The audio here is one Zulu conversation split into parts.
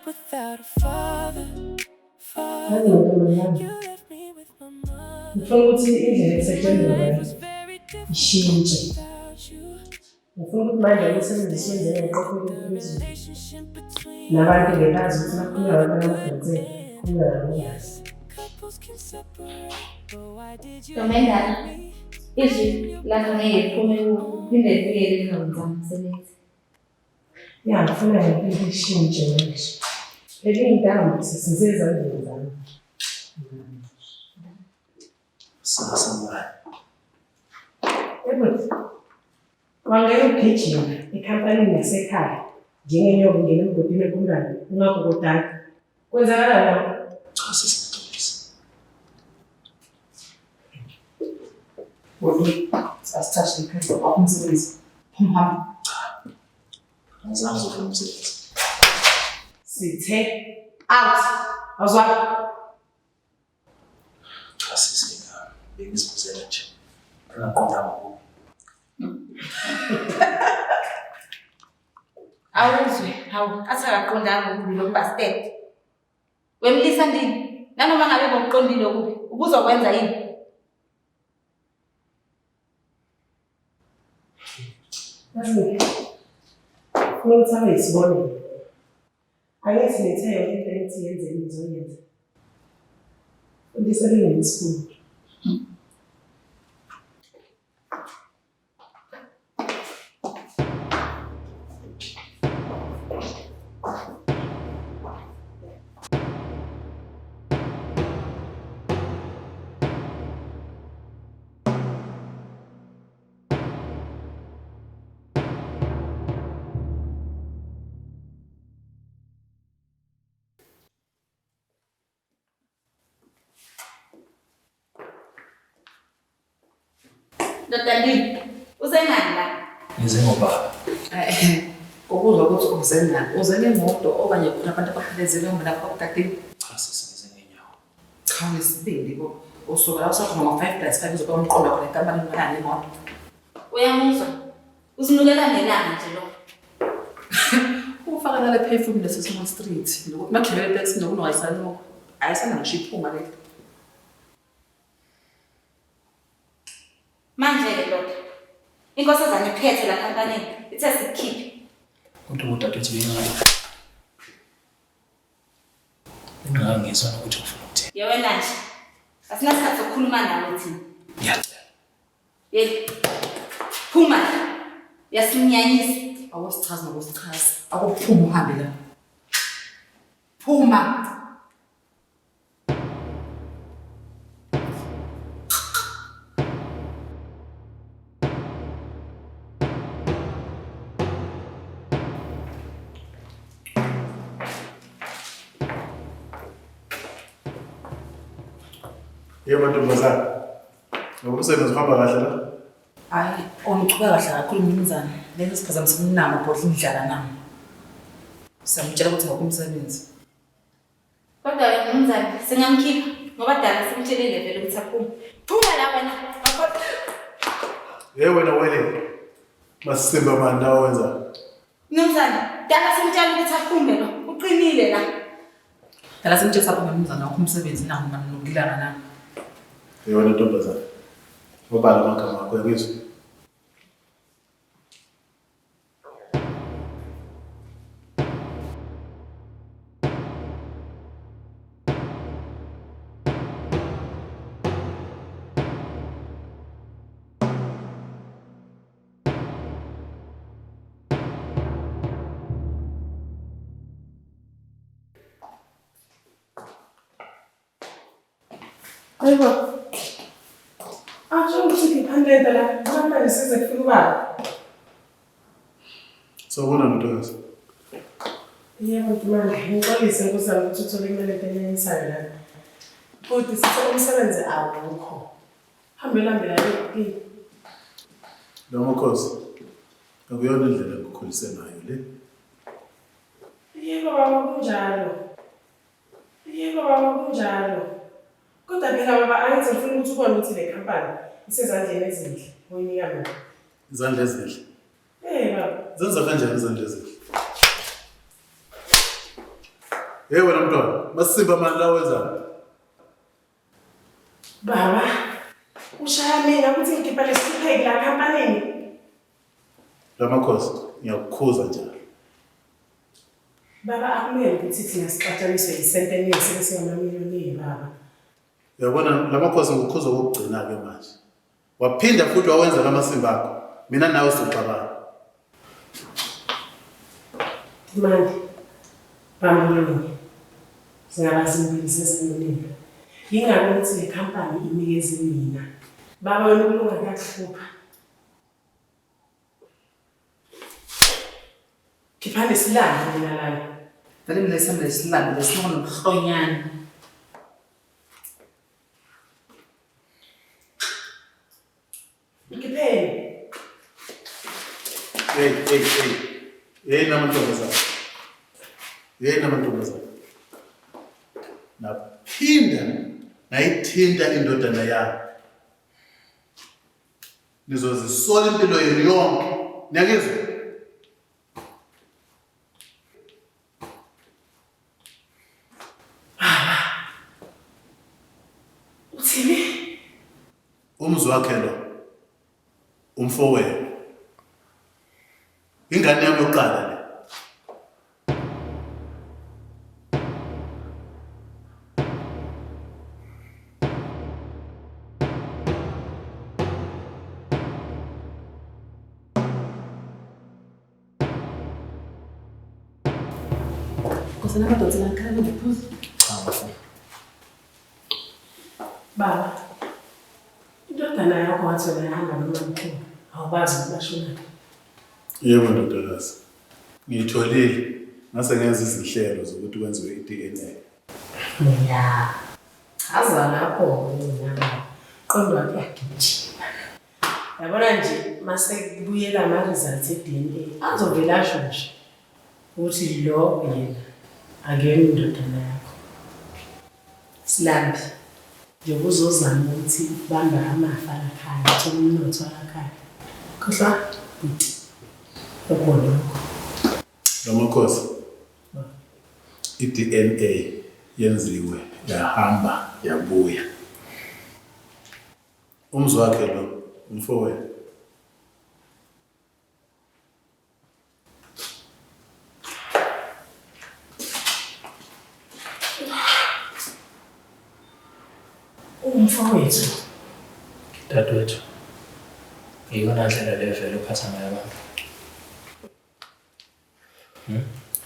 Ngifuna ukuthi indlela ekusetshenzwa ngayo ishintshe. Ngifuna ukuthi manje umsebenzi siwenze ngeqophelo eliphezulu. Nabantu ngebazi ukuthi makukhulunywa ngabantu amadonsela, kukhulunywa ngabokazi. Ntombendala, izwi lakho ngeke liphume kuwe, liphinde libuyele lingawenzanga umsebenzi. Ya, ngifuna yonke into ishintshe manje. Phela iy'ntambo sisezandleni zami. Sasambani. Yebo. Wangena ugijima ekhampanini yasekhaya njengenyoka ingena emgodini egundane ungagogodanga. Kwenzakala la? Cha sisi ngiyaxolisa. Bhuti, asithathe ikhadi wakho umsebenzi. Phuma hambe. Cha. Angizange ngizofuna umsebenzi. Sithe out. Awuzwanga? Cha sisi mina bengizibuzela nje. Ngingaqondanga kubi. Awuzwe, hawu, athi akaqondanga okubi lo bastard. Wemlisa ndini, nanoma ngabe bokuqondile okubi, ubuzokwenza yini? Yazi, ufuna ukuthi abe yisibonelo. Angithi nithe yonke into enithi yenzeni nizoyenza. Fundisa lingene isifundo. Ndoda ndini, uze ngani la? Ngize ngobaba. Ukuzwa ukuthi uze ngani, uze ngemoto okanye khona abantu abahelezele lapha kudadeni. Cha sisi ngize ngenyawo. Cha unesibindi bo. Usuka la usakhona ngo-five plus five uzoba umqondo khona enkampanini ungenani imoto. Uyamuzwa? Uzinukela ngelanga nje lo. Ufaka nale perfume lesi small street. Nokuthi magibele taxi nokunuka ayisanuka. Ayisana ngisho iphunga leli. Manje-ke ndoda, inkosazane iphethe la khampanini ithe sikukhiphe. Kodwa udadewethu bengingaka. Bengingakangizwa nokuthi ufuna ukuthini. Ye wena nje, asinasikhathi sokukhuluma nawe thina. Ngiyacela. Yeyi, phuma la. Uyasinyanyisa. Awusichazi nokusichaza. Akuphume uhambe la. Phuma. Yebo mantombazane. Ngoba umsebenzi uhamba kahle la? Hayi, ongichuba kahle kakhulu mnumzane. Lesi siphazamisa umnamo bhodla indlala nami. Siyamtshela ukuthi ngakho umsebenzi. Kodwa-ke mnumzane, singamkhipha ngoba dala simtshelile vele ukuthi aphume. Phuma la wena. Hey wena wele. Masisimba mani nawe wenza. Mnumzane, dala simtshela ukuthi aphume lo. Uqinile la. Dala simtshela saphume mnumzane wakho umsebenzi nawo mani nokilana nami. Hey wena ntombazane. Obala amagama akho uyangizwa? Hayibo. Asho ukuthi ngiphande lento la. Ngoba manje size kufika ubaba. Sawubona ntokazi. Yebo Ntimane, ngixolise nkosi yami ukuthi uthole kumele into enyanyisayo lana. Futhi sithe umsebenzi awukho. Hambe ulambe la kini. Nomakhosi. Akuyona indlela engikukhulise ngayo le. Yebo baba kunjalo. Yebo baba kunjalo. Kodwa phela baba angithi ngifuna ukuthi ubone ukuthi le khampani isezandleni ezinhle oyinika mina. Izandla ezinhle. Eh baba. Zenza kanjani izandla ezinhle? Hey wena mntwana, masimba mani la wenzani? Baba, ushaya mina ukuthi ngikhipha lesihlupheki la khampanini. Lamakhosi, ngiyakukhuza njalo. Baba, akumele ukuthi thina sixatshaniswe yisente eningi sibe singamamiliyoni baba. Uyabona lamakhosi ngikukhuza okokugcina-ke manje. Waphinda futhi wawenza lamasimba akho. Mina nawe sizoxabana. Manje, bamlunye. Zingaba zimbili zezinonina. Yingakho ukuthi le khampani inikeze mina. Baba wena ukulunga kuyakuhlupha. Khiphani isilambu mina lana. Vele mina isihamba lesilambu lesinuka nobuhlonyana. Ngikhipheni. Hey, hey, hey. Hey namantombazane. Hey namantombazane. Naphinda nayithinta indodana yami. Nizozisola impilo yenu yonke. Niyakizwa? Uthini? Umzi wakhe lo. Umfowenu. Ingane yami yokuqala le. Nkosana amadonsi ngakhala ngiphuza. Cha ngifuna. Baba, indodana yakho wathi wena ihamba nomamkhulu. Awubazi ukuthi bashonaphi. Yebo ndodakazi. Ngiyitholile. Ngase ngenza izinhlelo zokuthi kwenziwe i-DNA. Ya. Chaza lapho mina. Qondo wakhe uyagijima. Yabona nje mase kubuyela ama-results e-DNA azovele asho nje ukuthi lo yena akuyona indodana yakho. Silambi njengoba uzozama ukuthi bamba amafa lakhaya, uthole umnotho walakhaya. Khohlwa bhuti. Ukubona lokho. Lamakhosi. I-DNA yenziwe yahamba yabuya. Umzi wakhe lo umfowenu. Umfowethu. Dadewethu, iyona ndlela le vele ophatha ngayo abantu.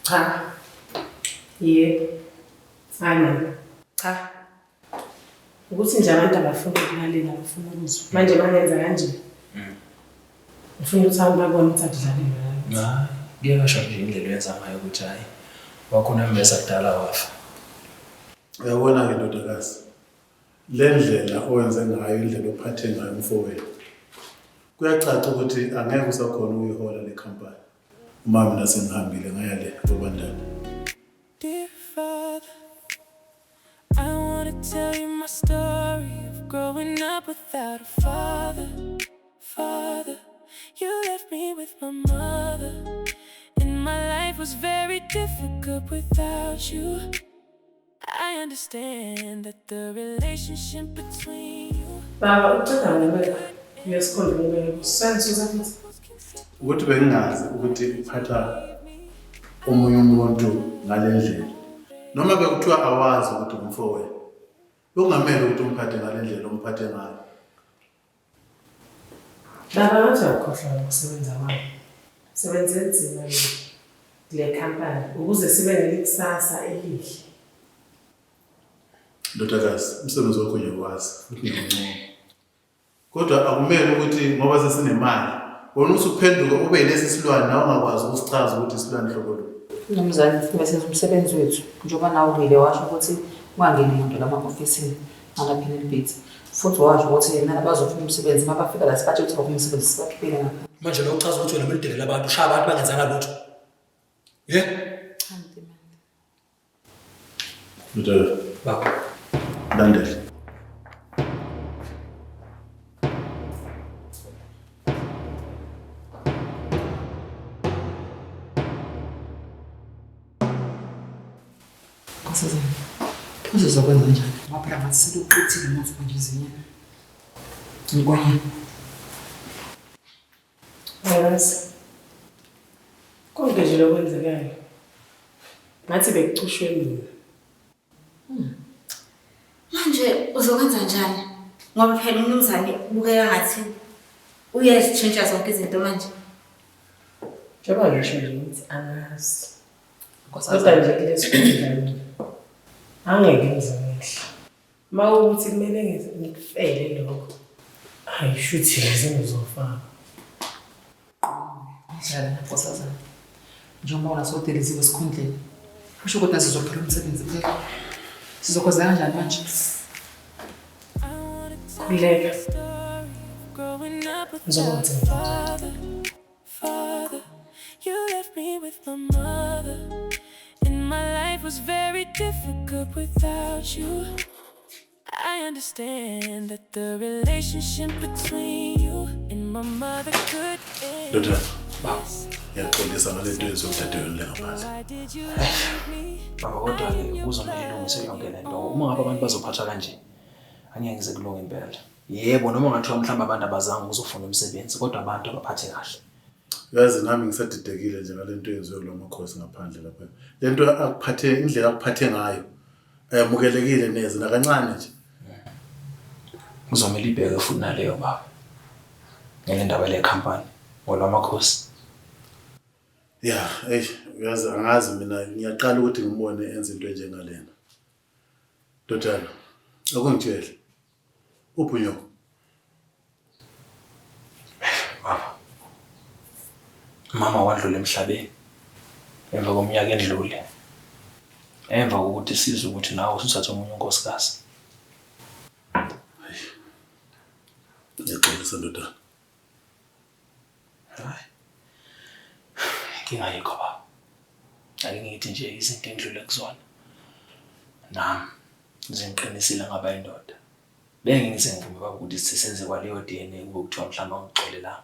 Cha. Yebo. Hayi mama. Cha. Ukuthi nje abantu abafuni ukulalela, abafuni ukuzwa. Manje bangenza kanje. Ngifuna ukuthi abantu babone ukuthi akudlaliwe la. Hayi, kuyasho nje indlela oyenza ngayo ukuthi hhayi, wakho unembeza kudala wafa. Uyabona-ke ndodakazi, le ndlela owenze ngayo, indlela ophathe ngayo umfowenu, kuyacaca ukuthi angeke usakhona ukuyihola le khampani. Uma mina sengihambile ngaya le kobandana. Dear Father, I wanna tell you my story of growing up without a father. Father, you left me with my mother, and my life was very difficult without you. I understand that the relationship between you Baba, uceda ngempela. Uyasikhonda ngempela. Usandisusa futhi. Ukuthi bengingazi ukuthi uphatha omunye umuntu ngale ndlela. Noma bekuthiwa awazi ukuthi umfowenu. Bekungamele ukuthi umphathe ngale ndlela omphathe ngayo. Baba, ngathi uyakukhohlwa ngokusebenza kwami. Sebenze nzima mina kule khampani ukuze sibe nelikusasa elihle. Ndodakazi, umsebenzi wakho ngiyawazi futhi ngiyakuncoma. Kodwa akumele ukuthi ngoba sesinemali, wena usuphenduka ube yilesi silwane nawe ungakwazi ukusichaza ukuthi isilwane hlobo luni. Mnumzane, thina senza umsebenzi wethu. Njengoba nawe uyile washo ukuthi ungangeni muntu la ma-ofisini ngalaphini elibhithi. Futhi washo ukuthi nalaba bazofuna umsebenzi uma bafika la sibatshele ukuthi bafuna umsebenzi sibakhiphele ngaphandle. Manje lokho kuchaza ukuthi wena kumele udelele abantu, ushaya abantu bangenzanga lutho. Ye? Cha Ntimande. Ndodakazi, Baba. landela. Nkosazana, pho sizokwenza njani? Ngoba phela ngathi seluqithile umuthi manje izinyana. Ngikwenye. Angazi. Konke nje lokwenzekayo. Ngathi bekucushwe mina. Manje uzokwenza njani? Ngoba phela umnumzane ubukeka ngathi uyazitshintsha zonke izinto manje. Njengoba ngisho nje ukuthi angazi. Kodwa Nkosazana, nje kulesi sikhundla mina angeke ngize ngehle. Uma kuwukuthi kumele ngikufele lokho, hayi shuthi sengizofaka. Dlala nkosazana. Njengoba wona sewudeliziwe esikhundleni. Kusho ukuthi nasizophela umsebenzi phela. Sizokwenza kanjani manje? Khululeka. Growing up without Ngizokwenza a njani. father, father, you left me with my mother, and my life was very difficult without you. I understand that the relationship between you and my mother could end. Ndodana, Baba, ngiyaxolisa ngale nto yenziwe udadewenu le ngaphandle. Why did you leave me? baba kodwa-ke kuzomele ilungiswe yonke le nto. Uma ngabe abantu bazophathwa kanje, angeke ngize kulunge impela. Yebo, noma ngathiwa mhlawumbe abantu abazange ukuzofuna umsebenzi, kodwa abantu abaphathe kahle. Yazi nami ngisadidekile nje ngale nto eyenziwe kulo makhosi ngaphandle lapha. Le nto akuphathe indlela akuphathe ngayo ayamukelekile neze nakancane nje. Kuzomele ibheke futhi naleyo baba. Ngale ndaba le khampani ngolwamakhosi. Ya, eish, uyazi angazi mina ngiyaqala ukuthi ngibone enza into enjengalena. Ndodana, akungitshele. Uphi unyoko? Baba. Mama wadlula emhlabeni emva kweminyaka endlule. Emva kokuthi sizwe ukuthi nawe usuthathe omunye unkosikazi. Ngiyaxolisa ndodana. Hayi. Inkinga ayikho baba. Ake ngithi nje izinto engidlule kuzona. Nami zingiqinisile ngaba indoda. Bengeke ngize ngivume baba ukuthi sisenze kwaleyo DNA kube kuthiwa mhlawumbe angixolelanga.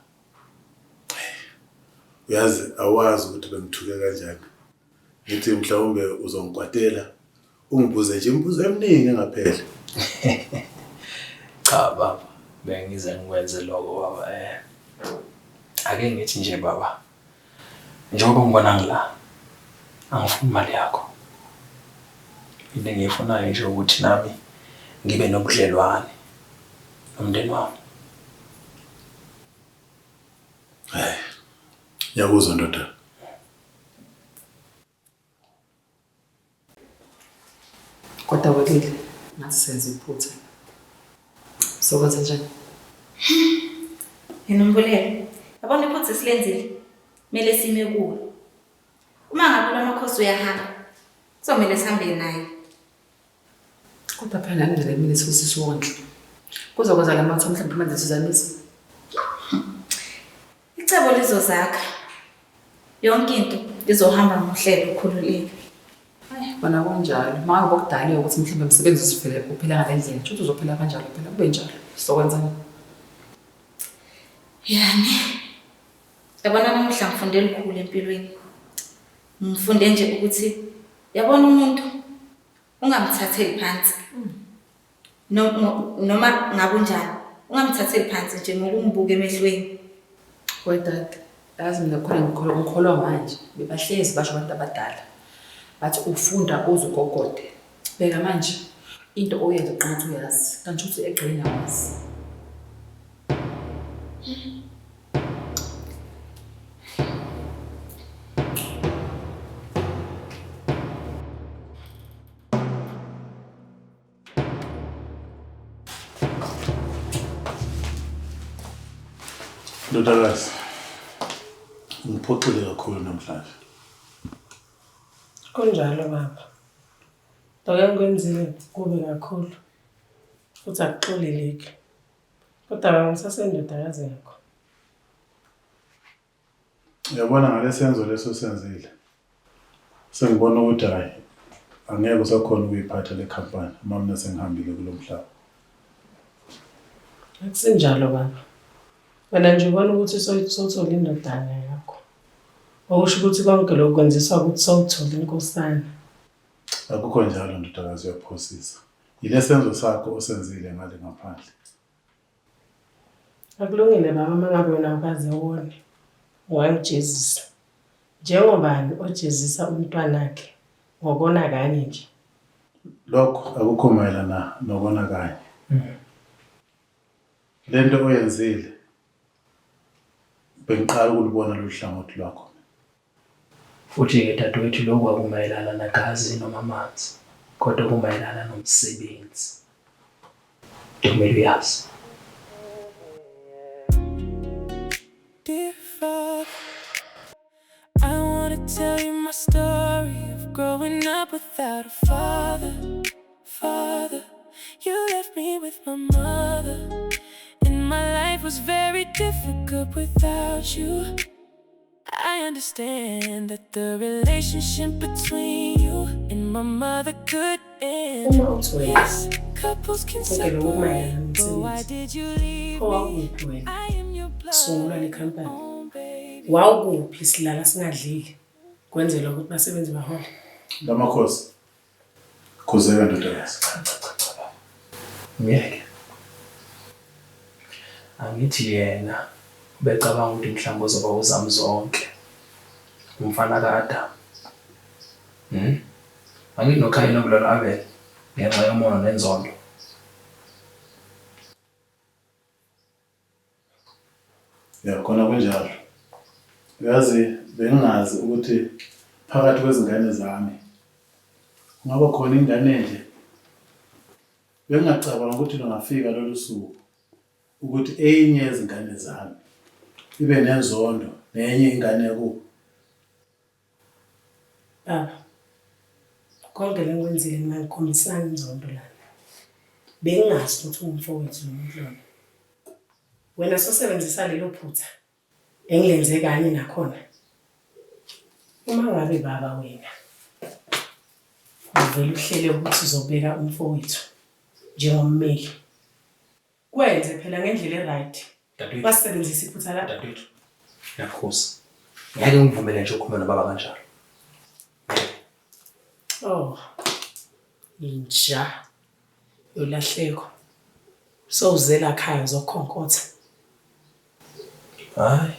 Uyazi awazi ukuthi bengithuke kanjani. Ngithi mhlawumbe uzongikwatela ungibuze nje imibuzo eminingi engapheli. Cha baba, bengize ngikwenze lokho baba. Ake ngithi nje baba, njengoba ngibona ngila, angifuni imali yakho. Into engiyifunayo nje ukuthi nami ngibe nobudlelwane nomndeni wami. Hayi. Ngiyakuzwa ndodana. Kodwa welile, ngathi senze iphutha. Sokwenza njani? Yena uMbulelo, yabona iphutha esilenzile, kumele sime kuwo. Uma ngabe lwamakhosi uyahamba, kuzomele sihambe naye. Kodwa phela nalendlela kumele siwondle. Kuzokwenza la mathu mhlawumbe manje sizamisa. Icebo lizozakha. Yonke into izohamba ngohlelo ukhululeke. Hayi, kona kunjalo. Uma ngabe kudaliwe ukuthi mhlawumbe umsebenzi uzovele uphila ngale ndlela, kusho ukuthi uzophila kanjalo phela kube njalo. Sizokwenzani? Yani. Yabona namuhla ngifunde lukhulu empilweni. Ngifunde nje ukuthi yabona umuntu ungamthatheli phansi. Noma ngabe unjani, ungamthatheli phansi nje ngokumbuka emehlweni. We dade, yazi mina khona ngikholwa manje. Bebahlezi basho abantu abadala. Bathi ufunda uze ugogode. Bheka manje into oyenza uqala ukuthi uyazi, kanti uthi egqini awazi. Ndodakazi, ngiphoxile kakhulu namhlanje. Kunjalo baba. Lokho engikwenzile kubi kakhulu. Futhi akuxoleleki. Kodwa baba ngisasendodakazi yakho. Uyabona ngalesenzo leso osenzile. Sengibona ukuthi hayi angeke usakhona ukuyiphatha le khampani uma mina sengihambile kulo mhlaba. Akusinjalo baba. Wena nje ubona ukuthi sowuthole indodana yakho. Okusho ukuthi konke lokhu kwenziswa ukuthi sowuthole inkosana. Akukho njalo ndodakazi uyaphosisa. Yilesenzo sakho osenzile ngale ngaphandle. Akulungile baba uma ngabe wena ukaze wone. Wangijezisa. Njengobani ojezisa umntwanakhe ngokona kanye nje? Lokho akukho mayelana nokona kanye. Lento oyenzile bengiqala ukulubona lolu hlangothi lwakho. Futhi-ke dadewethu lokhu akumayelana nagazi noma amanzi, kodwa kumayelana nomsebenzi. Kumele uyazi. Dear Father, I wanna tell you my story of growing up without a father. Father, you left me with my mother, and my life was very difficult without you. I understand that the relationship between you and my mother could end. Uma uthi wena Yes, couples can konke lokhu separate, kumayelana but why nomsebenzi, did you leave pho me? wawukuphi wena I am your blood, kusungulwa le khampani? own baby. Wawukuphi silala singadlile kwenzelwa ukuthi basebenzi bahole? Lamakhosi. Khuzeka ndodakazi. Cha cha cha cha baba. Myeke. Angithi yena ubecabanga ukuthi mhlawumbe uzoba uzamzonke. Umfana ka-Adam. Angithi noKhayini obulala u-Abel ngenxa yomona nenzondo. Ya khona kunjalo. Uyazi bengingazi ukuthi phakathi kwezingane zami kungaba khona ingane nje. Bengingacabanga ukuthi lungafika lolu suku ukuthi eyinye yezingane zami ibe nenzondo nenye ingane yakubo. Baba, konke le ngikwenzile mina angikhombisanga inzondo lana. Bengingazi ukuthi ungumfowethu lo muntu lona. Wena sosebenzisa lelo phutha engilenze kanye nakhona. Uma ngabe baba wena uvele uhlele ukuthi uzobeka umfowethu njengommeli, kwenze phela ngendlela e-right. Dadewethu. Wasebenzisa iphutha lakho. Dadewethu. Ngiyakukhuza. Ngeke ngivumele nje ukhulume nobaba kanjalo. Oh. Inja yolahleko. Sowuzela khaya uzokhonkotha. Hayi.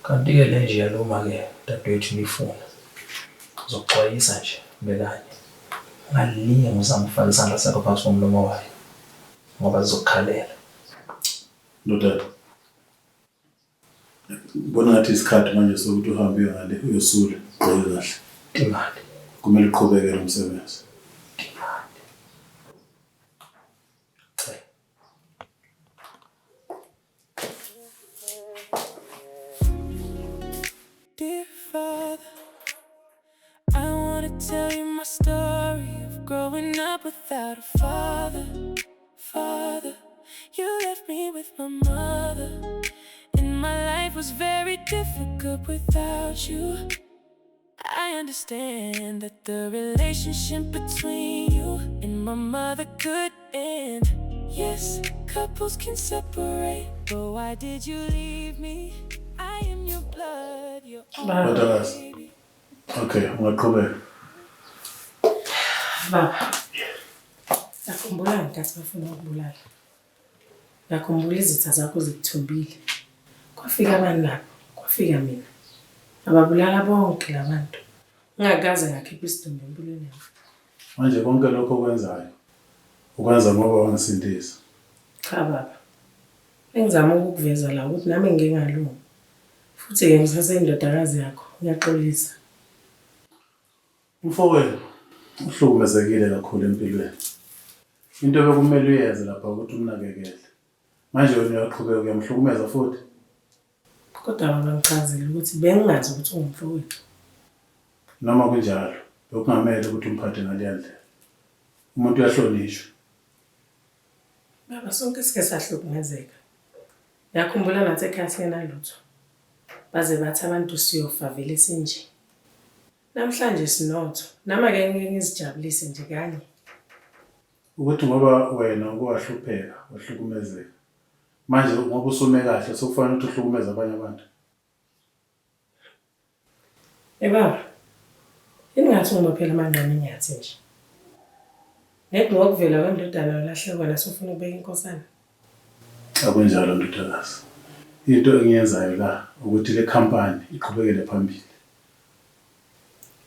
Kanti-ke le nje yaluma-ke dadewethu nifuna. Ngizokuxwayisa nje bekanye. Ungalinge uzame ukufaka isandla sakho phakathi komlomo wayo ngoba zizokukhalela. Ndodana. Ngibona ngathi isikhathi manje sokuthi uhambe uye ngale uyosula, ugqoke kahle. Imali. Kumele uqhubeke nomsebenzi. Imali. Cha. Dear Father, I wanna tell you my story of growing up without a father. Father, you left me with my mother, and my life was very difficult without you. I understand that the relationship between you and my mother could end. Yes, couples can separate, but why did you leave me? I am your blood, your own Baba. Ndodakazi. baby. Okay, ungaqhubeka. Baba. Ngiyakhumbula ngenkathi bafuna ukubulala. Ngiyakhumbula izitha zakho zikuthumbile. Kwafika abantu lapho, kwafika mina. Ngababulala bonke labantu. Ngingakaze ngakhipha isidumbu empilweni yami. Manje konke lokho okwenzayo ukwenza ngoba wangisindisa. Cha baba. Engizama ukukuveza la ukuthi nami ngike ngalunga. Futhi-ke ngisaseyindodakazi yakho. Ngiyaxolisa. Umfowenu uhlukumezekile kakhulu empilweni. Into bekumele uyenze lapha ukuthi umnakekele. Manje wena uyaqhubeka uyamhlukumeza futhi. Kodwa baba ngichazile ukuthi bengingazi ukuthi ungumfowethu. Noma kunjalo, bekungamele ukuthi umphathe ngaleya ndlela. Umuntu uyahlonishwa. Baba sonke sike sahlukumezeka. Ngiyakhumbula nathi ekhaya singenalutho. Baze bathi abantu siyofa vele sinje. Namhlanje sinotho. Nami ake ngike ngizijabulise nje kanye. Ukuthi ngoba wena uke wahlupheka, wahlukumezeka. Manje ngoba usume kahle sekufanele ukuthi uhlukumeze abanye abantu. Eh baba. Ingathi ungibophela amanqama inyathi nje. Ngeke ngokuvela kwendodana yolahleko wena sufuna ukubeka inkosana. Akunjalo ndodakazi. Into engiyenzayo la ukuthi le company iqhubekele phambili.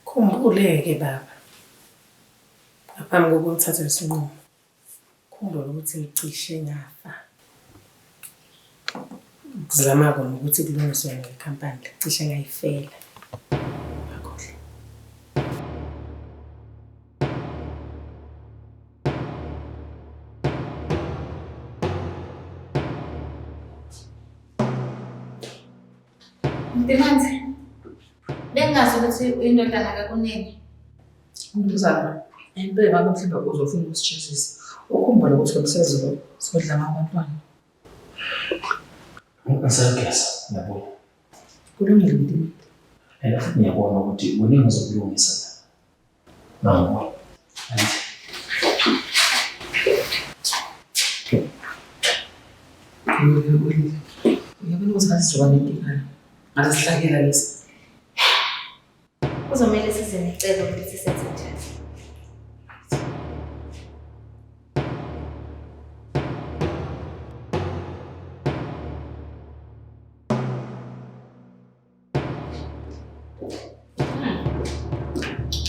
Khumbule-ke baba, ngaphambi kokuba uthathe lesinqumo, khumbula ukuthi ngicishe ngafa. Kuzama kona ukuthi kulungiswe yona le company, cishe ngayifela. Ngakhohlwa. Mntimandze, bengingazi ukuthi uyindodana kaKunene. Mnumzane, impela ngabe mhlawumbe uzofuna ukusijezisa. Ukhumbule ukuthi lo msebenzi lo sodlama abantwana. Ngisageza, ngiyabona. Kulungile Mntimandze. And futhi ngiyabona ukuthi kuningi ozokulungisa la. Nangu. Angithi. Uyabona ukuthi ngathi sizoba nenkinga la. Ngathi sihlakela lesi. Kuzomele size necebo ukuthi senze njani.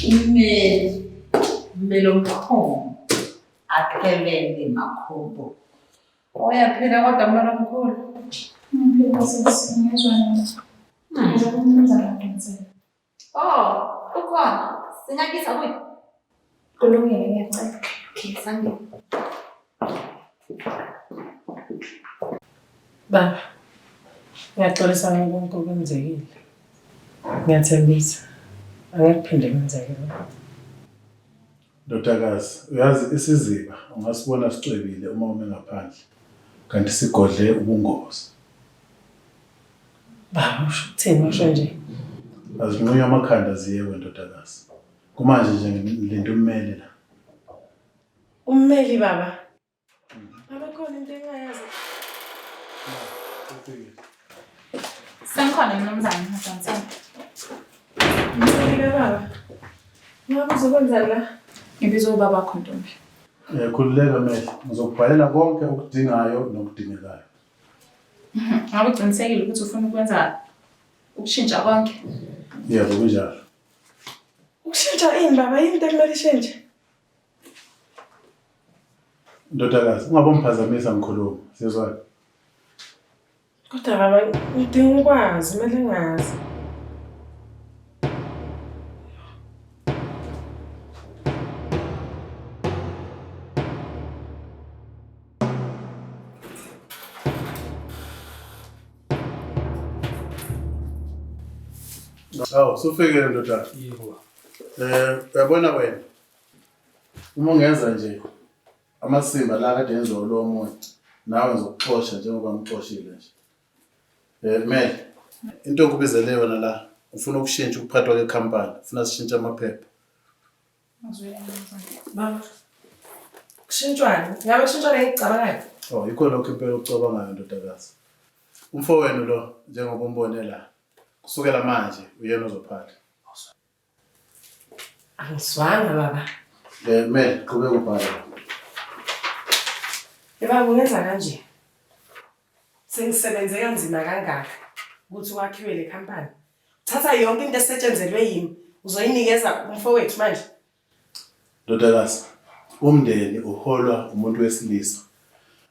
Umeli, umeli omkhulu, aphelele makhubo. Uyaphila kodwa mntwana omkhulu. Ngiphila sisi, ngiyezwa nina. Ngizwa umnumzana Madonsela. Oh, ukhona. Singakisa kuye. Kulungile ngiyacela. Okay, sangena. Baba, ngiyaxolisa ngakho konke okwenzekile. Ngiyathembisa, angeke kuphinde kwenzeke lokho. Ndodakazi, uyazi isiziba ungasibona sicwebile uma ume ngaphandle, kanti sigodle ubungozi. Baba, usho ukuthini usho nje? Azinqunywa amakhanda ziyekwe ndodakazi. Kumanje nje ngilinde ummeli la. Ummeli baba? Baba khona into engayazi. Sengikhona mnumzane Madonsela. Ngicela baba. Ngabe uzokwenzani la? Ngibizwa ubaba wakho ntombi. Eh khululeka mehlo, ngizokubhalela konke okudingayo nokudingekayo. Ngabe uqinisekile ukuthi ufuna ukwenza ukushintsha konke? Yebo kunjalo. Ukushintsha ini baba? Yini into ekumele ishintshe? Ndodakazi, ungabomphazamisa ngikhuluma. Siyezwana. Kodwa baba ngidinga ukwazi, kumele ngazi. Awu, usufikile ndodana. Yebo. Eh, uyabona wena. Uma ungenza nje amasimba la kade enziwa lo omunye, nawe ngizokuxosha njengoba ngixoshile nje. Eh, Mel, into okubizele yona la, ufuna ukushintsha ukuphathwa kwekhampani, ufuna sishintshe amaphepha. Baba, kushintshwani? Ngabe kushintshwa le engicabangayo? Oh, yikho lokho impela okucabangayo ndodakazi. Umfowenu lo njengoba umbone la, kusukela manje uyena ozophatha. Angizwanga baba. Eh, Mel, qhubeka ubhale. Eh baba ungenza kanje. Sengisebenze kanzima kangaka ukuthi kwakhiwe le company. Thatha yonke into esetshenzelwe yimi uzoyinikeza umfowethu manje. Ndodakazi, umndeni uholwa umuntu wesilisa.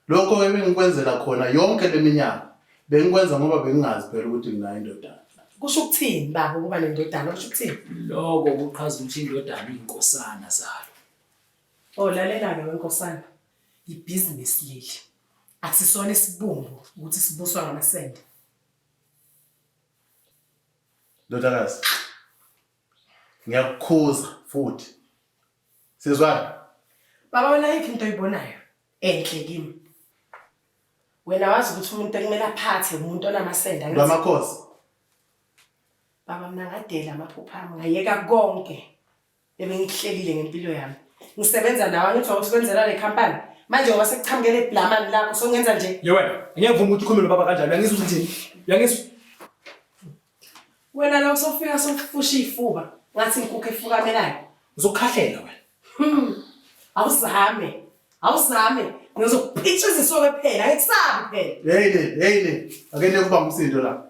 Lokho ebengikwenzela khona yonke le minyaka bengikwenza ngoba bengingazi phela ukuthi nginayo indodana. Kusho ukuthini baba ukuba nendodana? Kusho ukuthini? Lokho kuchaza ukuthi indodana iyinkosana zalo. Oh lalela-ke wenkosana, ibhizinisi leli. Akusisona isibumbu ukuthi sibuswa ngamasende. Ndodakazi, ngiyakukhuza futhi. Sizwana? Baba wena ayikho into oyibonayo enhle kimi. Wena wazi ukuthi umuntu ekumele aphathe umuntu onamasende angithi? Lwamakhosi. Baba mina ngadela amaphupho ami ngayeka konke ebengikuhlelile ngempilo yami. Ngisebenza nawe angithi ukuthi kwenzela le company. Manje ngoba sekuqhamukele iblamani lakho songenza nje. Ye wena, angeke ngivume ukuthi ukhulume nobaba kanjalo. Uyangizwa ukuthi ngithini? Uyangizwa? Wena la usofika sofusha ifuba. Ngathi inkukhu efukamelayo. Ngizokukhahlela wena. Awuzame. Awuzame. Ngizokupitshisa isoke phela, angikusabi phela. Hey le, hey le. Ake nje kuba umsindo la.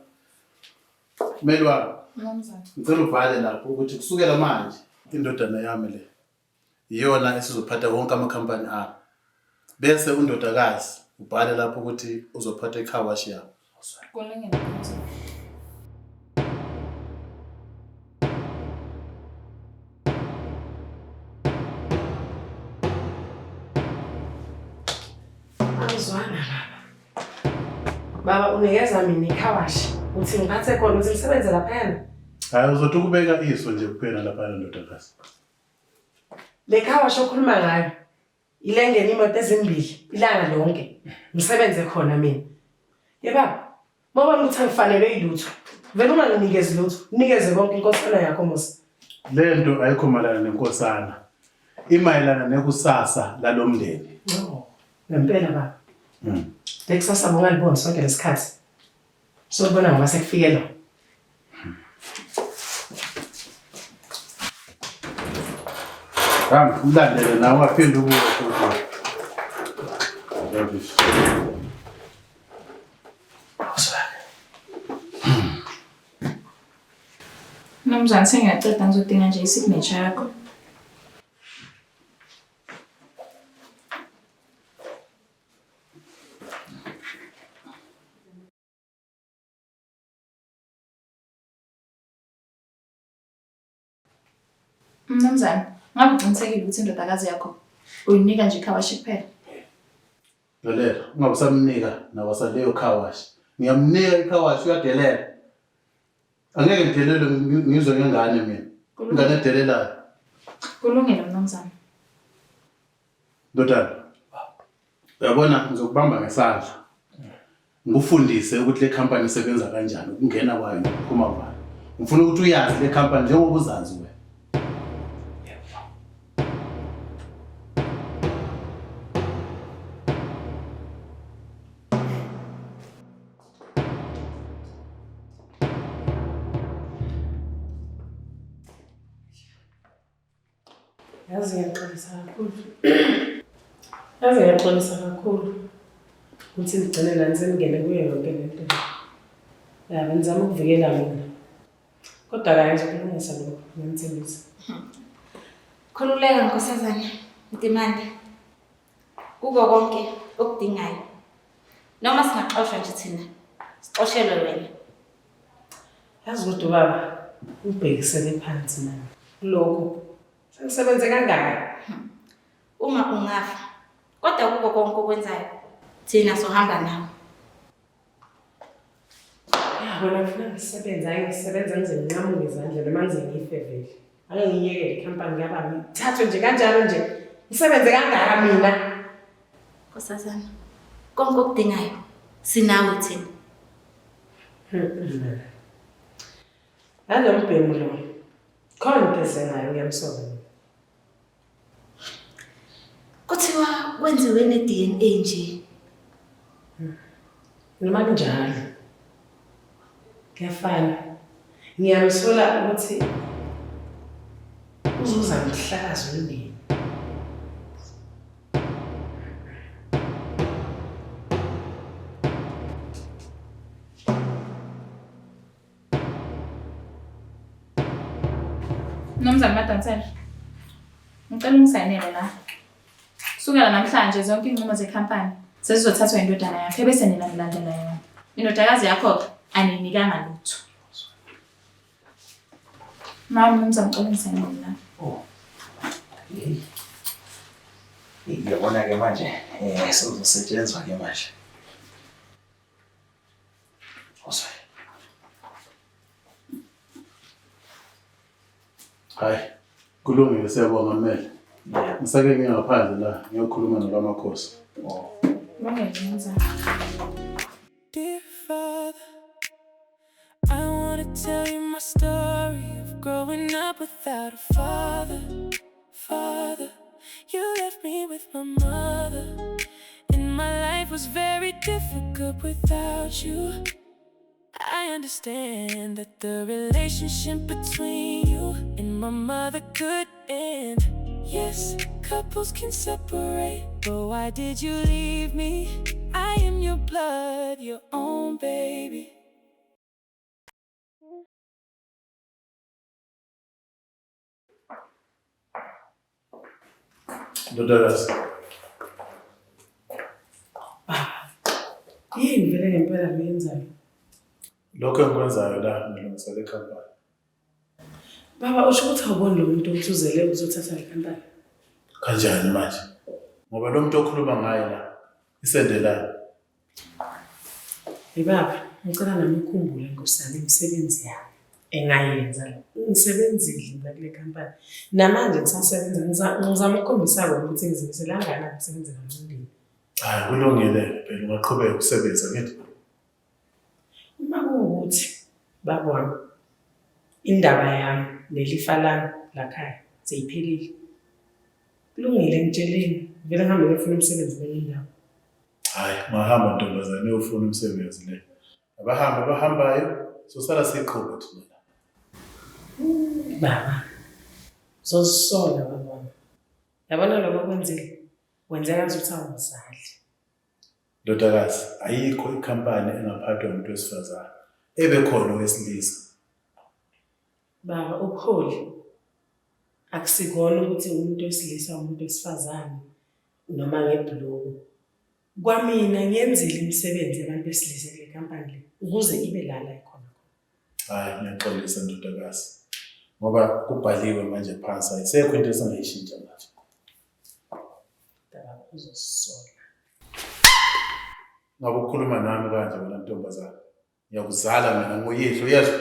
Melwa. Mnumzane. Ngicela ubhale lapho ukuthi kusukela manje indodana yami le iyona esizophatha wonke amakhampani ami. Bese undodakazi ubhale lapho ukuthi uzophatha i-car wash yami. Kulungile mnumzane. Angizwanga baba. Baba unikeza mina i-car wash. Uthi ngiphathe khona uthi ngisebenze laphayana. Hayi uzothi ukubeka iso nje kuphela laphana ndodakazi. Le car wash okhuluma ngayo ile ngena imoto ezimbili ilanga lonke. Ngisebenze khona mina. Ye baba, mawubona ukuthi angifanelwe yilutho. Vele unganginikezi lutho. Unikeze konke inkosana yakho Musa. Le nto ayikho mayelana nenkosana. Imayelana nekusasa lalomndeni. No. Ngempela baba. Lekusasa bungaliboni sonke lesikhathi. Sobona ngoba sekufike lo. Hamba ulandele nawe aphinde ubuye futhi. Rubbish. Mnumzane sengiyaceda ngizodinga nje i-signature yakho. Mnumzane, ngabe uqinisekile ukuthi indodakazi yakho uyinika nje i-car wash kuphela? Lalela, ungabe usamnika nawasaleyo car wash. Ngiyamnika i-car wash uyadelela. Angeke ngidelele ngizwe ngengane mina. Ingane edelelayo. Kulungile mnumzane. Ndodana. Uyabona ngizokubamba ngesandla. Ngikufundise ukuthi le company isebenza kanjani, ukungena kwayo nokuphuma kwayo. Ngifuna ukuthi uyazi le company njengoba uzazi wena. Yazi ngiyaxolisa kakhulu. Yazi ngiyaxolisa kakhulu ukuthi nigcine nani seningene kuyo yonke le nto. Ya, benizama ukuvikela mina. Kodwa-ke ngizokulungisa lokho, ngiyanithembisa. Khululeka nkosazana Ntimande. Kuko konke okudingayo. Noma singaxoshwa nje thina, sixoshelwe wena. Yazi kodwa ubaba ubhekisele phansi mani. Kulokhu sengisebenze kangaka. Uma ungafa, kodwa kuko konke okwenzayo, thina sohamba nawe. Ya wena kufuna ngisebenze, ake ngisebenze ngize nginqamuke izandla noma ngize ngife vele. Ake ngiyekele ikhampani kababa ngithathwe nje kanjalo nje. Ngisebenze kangaka mina. Nkosazana, konke okudingayo sinawe thina. Nalo mbhemu lo. Khona into ezengayo ngiyamsola mina. Kuthiwa kwenziwe ne-DNA nje. Noma kunjalo. Kuyafana. Ngiyamsola ukuthi uzuza ngokuhlakaza umndeni. Mnumzane Madonsela, ngicela ungisayinele la. Kusukela namhlanje zonke iy'nqumo zekhampani sezizothathwa indodana yakho ebese nina nilandela yona. Indodakazi yakho-ke aniyinikanga lutho. Mama, mnumzane ngicela ungisayinele la. Oh. Hey. Ngiyabona-ke manje sekuzosetshenzwa-ke manje. Uzwe. Hayi, kulungile siyabonga mmele. Ngisake ngingaphandle la ngiyokhuluma nolamakhosi. Kulungile mnumzane. Dear Father, I wanna tell you my story of growing up without a father. Father, you left me with my mother, and my life was very difficult without you. I understand that the relationship between you and and my mother could end. Yes, couples can separate, but why did you leave me? I am your blood, your own baby. Ndodakazi, Yini vele ngempela loyenzayo? lokho engikwenzayo la ngilungisa le khampani. Baba usho ukuthi awuboni lo muntu ukuthi uzele uzothatha le khampani. Kanjani manje? Ngoba lo muntu okhuluma ngaye la isendelana. Hey baba, ngicela nami ukhumbule Nkosi yami imisebenzi yami engayenza la. Ngisebenzile mina kule khampani. Namanje ngisasebenza ngizama ukukhombisa wena ukuthi ngizimisele kangakanani ukusebenzela umndeni. Hayi kulungile phela ungaqhubeka usebenze ngithi. Uma kuwukuthi baba wami indaba yami nelifa lami lakhaya seyiphelile. Kulungile ngitsheleni, vele ngihambe ngiyofuna umsebenzi kwenye indawo. Hayi ungahamba ntombazane uyofuna umsebenzi le. Abahambe abahambayo sosala siqhuba thina la. Baba, uzozisola baba wami. Yabona lokho okwenzile, wenze ngazuthi awumzali. Ndodakazi, ayikho ikhampani engaphathwa umuntu wesifazane ebekhona owesilisa. Baba, ubuholi akusikona ukuthi umuntu wesilisa umuntu wesifazane noma ngebhuluku. Kwamina ngiyenzile imisebenzi yabantu besilisa kule khampani le ukuze ibe la la ikhona khona. Hayi ngiyaxolisa ndodakazi. Ngoba kubhaliwe manje phansi ayisekho into esingayishintsha manje. Baba uzozisola. Ngabe ukhuluma nami kanje wena ntombazane. Ngiyakuzala mina nguyihlo uyezwa?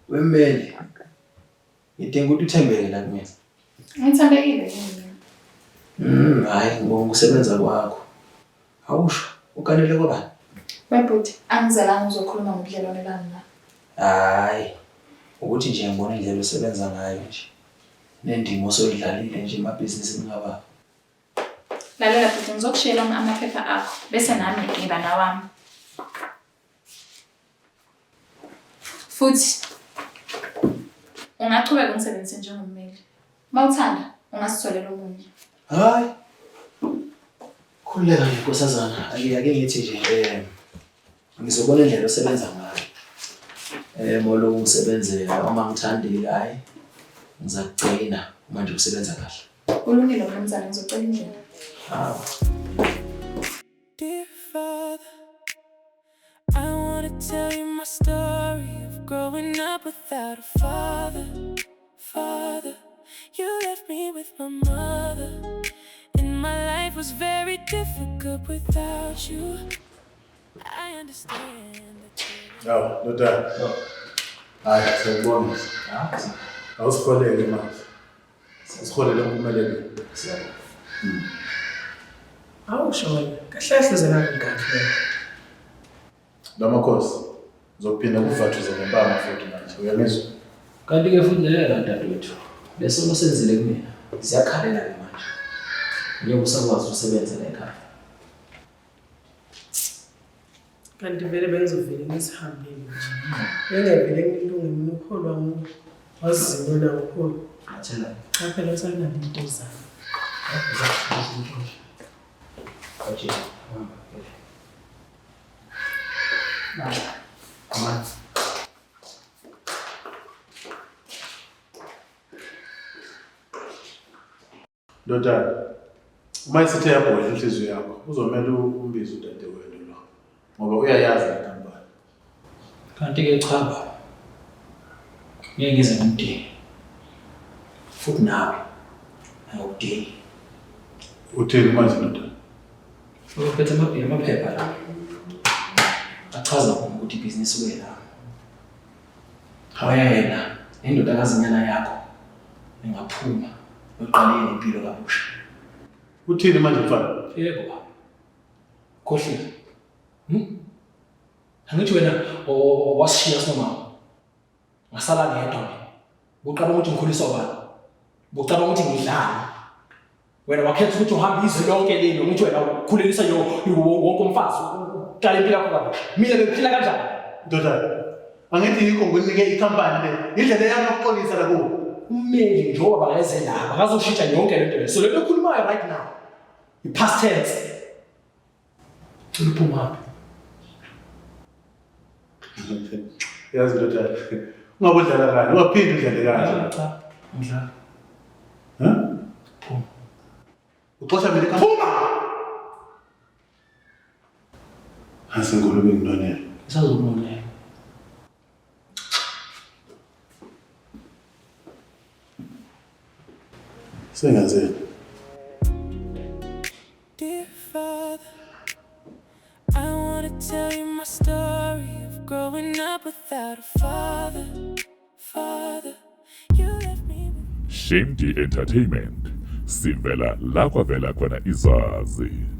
Wemmeli, ngidinga ukuthi uthembeke la kumina. Ngithembekile yini? Hhayi ngibonga ukusebenza kwakho. Awusho, ukanele kwabani? Webhuti, angizelanga uzokhuluma ngobudlelwane bami la. Hhayi, ukuthi nje ngibona indlela osebenza ngayo nje. Nendima osoyidlalile nje emabhizinisini kababa. Lalela bhuti, ngizokushiyela amaphepha akho bese nami ngiba nawami. Futhi ungachubeka ungisebenzise njengommeli. Uma uthanda ungasitholela omunye. Hayi. Khululeka nje nkosazana, ake ngithi nje ngizobona indlela osebenza ngayo. Molo ungisebenzela uma ngithandile hayi ngizakugcina uma nje usebenza kahle. Kulungile mnumzane, ngizocela indlela. Hawu. Dear Father, I wanna tell you my story of growing up without a father. Father, you left me with my mother, and my life was very difficult without you. I understand that Hawu ndodana. Hayi siyakubonga. Awusiholele manje. Siholele impumelelo. Siyabonga. Awusho wena, kahle kahle uze ngakungakhi wena. Lamakhosi, uzophinda kuvathuze ngempama futhi manje. Uyangizwa? Kanti-ke futhi lalela dadewethu, lesono senzile kumina siyakhalela-ke manje. Ngeke usakwazi ukusebenza la ekhaya. Kanti vele bengizovele ngisihambele nje. Bengevele ngilunge mina ukholwa nguwe. Wazibona ukhulu. Ngathela. Cha phela usalanda into zami. Ndodana, uma isithe yabhodla inhliziyo yakho, uzomele umbize udadewenu lo. Ngoba uyayazi le nkampani. Kanti-ke cha baba, ngeke ngize ngimdinge. Futhi nawe angikudingi. Uthini manje ndodana? Uphethe amaphepha la achaza khona ukuthi ibhizinisi kuyelami. Wena nendodakazinyana yakho ningaphuma uqale impilo kabusha. Uthini manje mfana? Yebo baba. Khohliwe. Hmm? Angithi wena wasishiya sinomama. Ngasala ngedwa mina. Bucabanga ukuthi ngikhuliswa ubani? Bucabanga ukuthi ngidlani? Wena wakhetha ukuthi uhambe izwe lonke leli, ngithi wena ukhulelisa yo wonke umfazi, uqala impilo yakho kabusha. Mina bengiphila kanjani? Ndodana, angithi yikho ngikunike ikhampani le. Indlela yami yokuxolisa la kuwe. Ummeli njengoba bangeze la, bakazoshintsha yonke le nto le. So le nto okhulumayo right now, i-past tense. Cela uphume uhambe. Yazi ndodana, ungabe udlala kanje, ungaphindi udlale kanje. Cha, ngidlala. Ha? Phuma. Uxosha mina ikhampani. Phuma! Hasi ngulube nginonela. Ngisazokunonela. Sengazeni. Dear Father, I wanna tell you my story of growing up without a father. Father, you left me with. Shimdi Entertainment sivela la kwavela khona izazi.